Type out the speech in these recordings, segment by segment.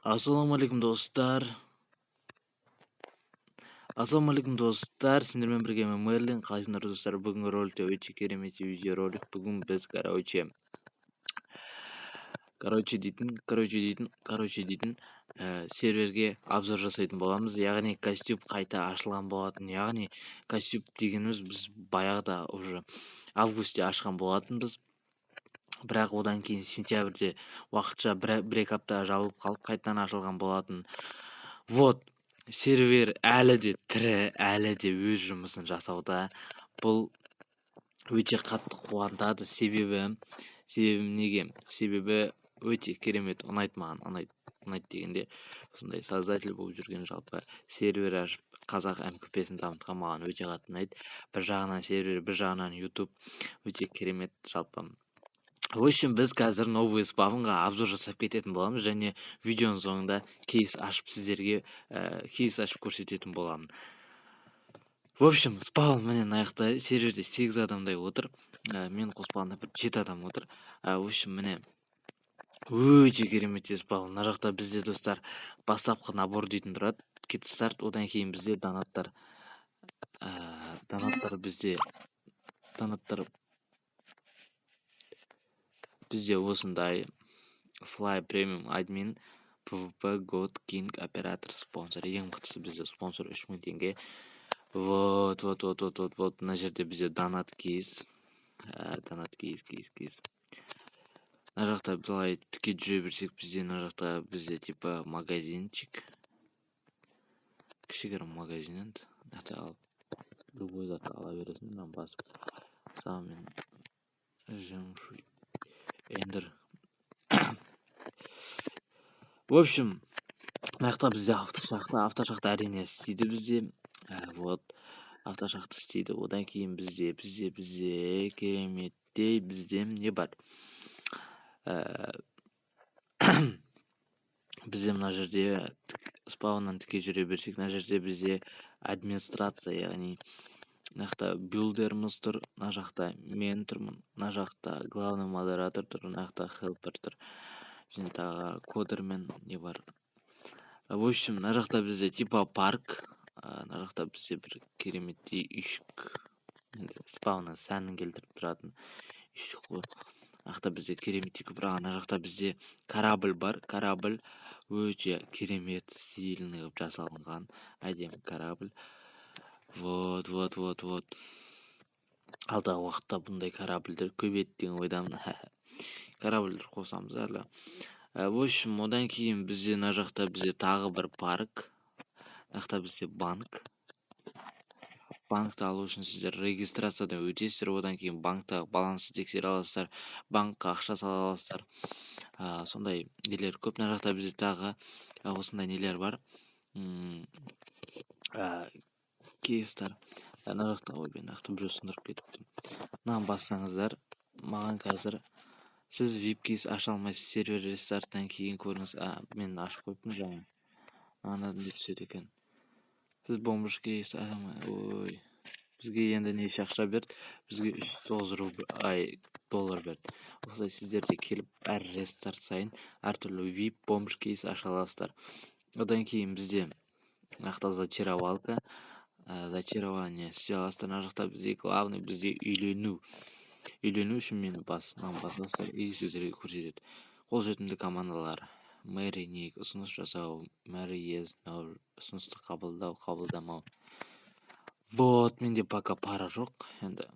Ассалаумағалейкум, достар! Ассалаумағалейкум, достар! Сендермен бірге мен, Мерлин. Қалайсыңдар, достар? Бүгінгі роликте өте керемет видеоролик. Бүгін біз, короче дейтін серверге обзор жасайтын боламыз. Яғни костюм қайта ашылған болатын. Яғни костюм дегеніміз, біз баяғыда, уже августте ашқан болатынбыз, бірақ одан кейін сентябрьде уақытша бір екі апта жабылып қалып, қайтадан ашылған болатын. Вот, сервер әлі де тірі, әлі де өз жұмысын жасауда. Бұл өте қатты қуантады. Себебі неге? Себебі өте керемет, ұнайды маған. Ұнайды, ұнайды дегенде, осындай создатель болып жүрген, жалпы сервер ашып, қазақ МКПсін дамытқан маған өте қатты ұнайды. Бір жағынан сервер, бір жағынан Ютуб, өте керемет жалпы. В общем, біз қазір новый спавнға обзор жасап кететін боламыз және видеоның соңында кейс ашып, сіздерге кейс ашып көрсететін боламын. В общем, спаун міне, мына жақта серверде сегіз адамдай отыр, мен қоспағанда бір жеті адам отыр. В общем, міне, өте керемет спаун. Мына жақта бізде, достар, бастапқы набор дейтін тұрады, get старт. Одан кейін бізде донаттар, донаттар бізде, донаттар бізде осындай: fly, премиум, админ, PvP, god, king, оператор, спонсор. Ең мықтысы бізде спонсор, 3000 теңге. Вот, вот, вот, вот, вот, вот. Мына жерде бізде донат кейс, донат кейс, кейс, кейс. Мына жақта былай тіке жүре берсек, бізде мына жақта бізде типа магазинчик, кішігірім магазин. Енді мына жақта алып, любой затты ала бересің мынаны басып. Мысалы, мен жемшуй эндер. В общем, мына жақта бізде автошахта. Автошахта, әрине, істейді бізде. Вот, автошахта істейді. Одан кейін бізде кереметтей, бізде не бар? Бізде мына жерде спауннан тіке жүре берсек, мына жерде бізде администрация, яғни мына жақта билдеріміз тұр, мына жақта мен тұрмын, мына жақта главный модератор тұр, мына жақта хелпер тұр және тағы кодермен не бар. В общем, мына жақта бізде типа парк, мына жақта бізде бір кереметтей үйшік, енді спауннан сәнін келтіріп тұратын үйшік қой. Мына жақта бізде кереметтей көпір. Ана жақта бізде корабль бар. Корабль өте керемет, стильный қылып жасалынған әдемі корабль. Вот, вот, вот, вот. Алдағы уақытта бұндай корабльдер көбейеді деген ойдамын. Корабльдер қосамыз әлі. В общем, одан кейін бізде мына жақта бізде тағы бір парк, мына жақта бізде банк. Банкті алу үшін сіздер регистрациядан өтесіздер, одан кейін банктағы балансты тексере аласыздар, банкқа ақша сала аласыздар. Сондай нелер көп. Мына жақта бізде тағы осындай нелер бар, кейстар. Мына жақта, ойбай, мына жақта біреу сындырып кетіпті. Мынаны бассаңыздар, маған қазір «Сіз вип кейс аша алмайсыз, сервер рестарттан кейін көріңіз». А, мен ашып қойыппын жаңа. Ана не түседі екен? Сіз бомж кейс. Ой, бізге енді неше ақша берді? Бізге 309 рубль, ай, доллар берді. Осылай сіздер де келіп, әр рестарт сайын әртүрлі вип, бомж кейс аша аласыздар. Одан кейін бізде мына жақта зачаровалка, зачарование істей аласыздар. Мына жақта бізде главный, бізде үйлену. Үйлену үшін мені бас, мынаны басасыздар и сіздерге көрсетеді. Қолжетімді командалар: marry ник, ұсыныс жасау, marry yes, no, ұсынысты қабылдау, қабылдамау. Вот, менде пока пара жоқ, енді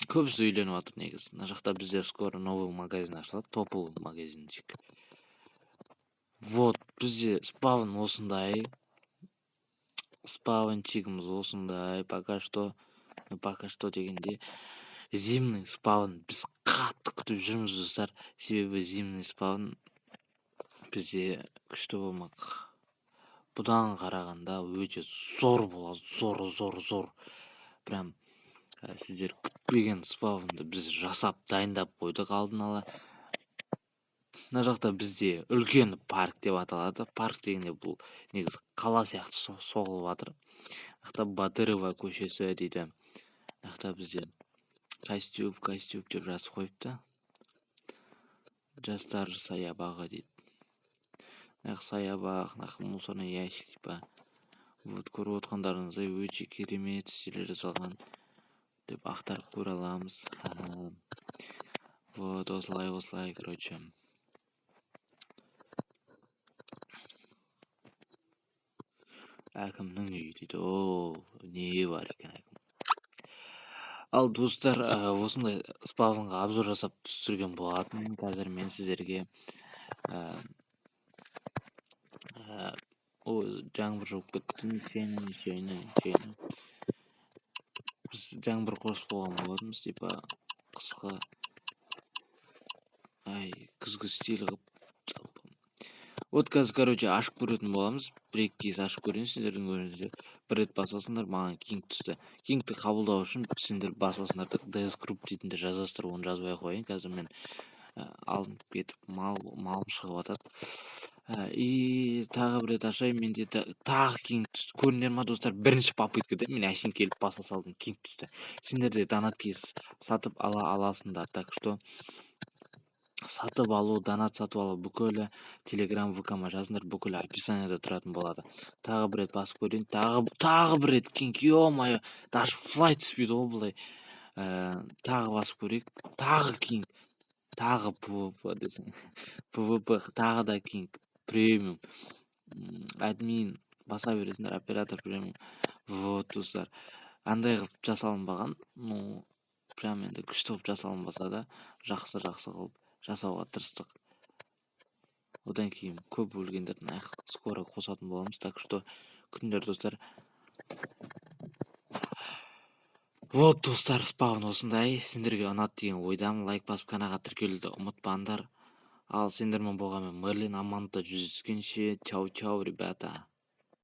көбісі үйленіп жатыр негізі. Мына жақта бізде скоро новый магазин ашылады, топовый магазинчик. Вот, бізде спавн осындай, спавнчигіміз осындай пока что. Ну, пока что дегенде, зимний спавн біз қатты күтіп жүрміз, достар, себебі зимний спавн бізде күшті болмақ. Бұдан қарағанда өте зор болады, зор, зор, зор. Прям сіздер күтпеген спавнды біз жасап, дайындап қойдық алдын ала. Мына жақта бізде үлкен парк деп аталады. Парк дегенде, бұл негізі қала сияқты соғылып жатыр. Мына жақта Батырова көшесі дейді. Мына жақта бізде костюм, костюм деп жазып қойыпты. Жастар саябағы дейді. Мына саябақ, мына мусорный ящик типа. Вот, көріп отқандарыңыздай, өте керемет стиль жасалған деп ақтарып көре аламыз. Вот осылай, осылай, короче. Әкімнің үйі дейді. О, не бар екен әкім. Ал, достар, осындай спавнға обзор жасап түсірген болатын. Қазір мен сіздерге ой, жаңбыр жауып кетті. Нечаянно, нечаянно, нечаянно. Біз жаңбыр қосып қойған болатынбыз, типа қысқы, ай, күзгі стиль қылып. Вот қазір, короче, ашып көретін боламыз. Бір екі кейс ашып көрейін сендердің көріңіздер. Бір рет басасыңдар, маған кинг түсті. Кингті қабылдау үшін сендер басасыңдар да DS Group дейтінді жазасыздар. Оны жазбай ақ қояйын. Қазір мен алынып кетіп, малым шығып жатады. И тағы бір рет ашайын, менде тағы кинг түсті. Көрдіңдер ма, достар? Бірінші попыткада мен әшейін келіп баса салдым, кинг түсті. Сендер де донат кейс сатып ала аласыңдар. Так что сатып алу, донат сатып алу, бүкілі Телеграм, ВК-ма жазыңдар, бүкілі описанияда тұратын болады. Тағы бір рет басып көрейін. Тағы бір рет кинг, ё-моё, даже флай түспейді ғой бұлай. Тағы басып көрейік. Тағы кинг, тағы ПВП десең. ПВП, тағы да кинг, премиум, админ баса бересіңдер, оператор премиум. Вот, достар, андай қылып жасалынбаған, ну, прям енді күшті қылып жасалынбаса да, жақсы жақсы қылып жасауға тырыстық. Одан кейін көп өлгендерді скоро қосатын боламыз, так что күтіңдер, достар. Вот, достар, спавн осындай. Сендерге ұнады деген ойдамын. Лайк басып, каналға тіркелуді ұмытпаңдар. Ал сендермен болған мен, Мерлин. Амандықта жүздескенше, чау чау, ребята.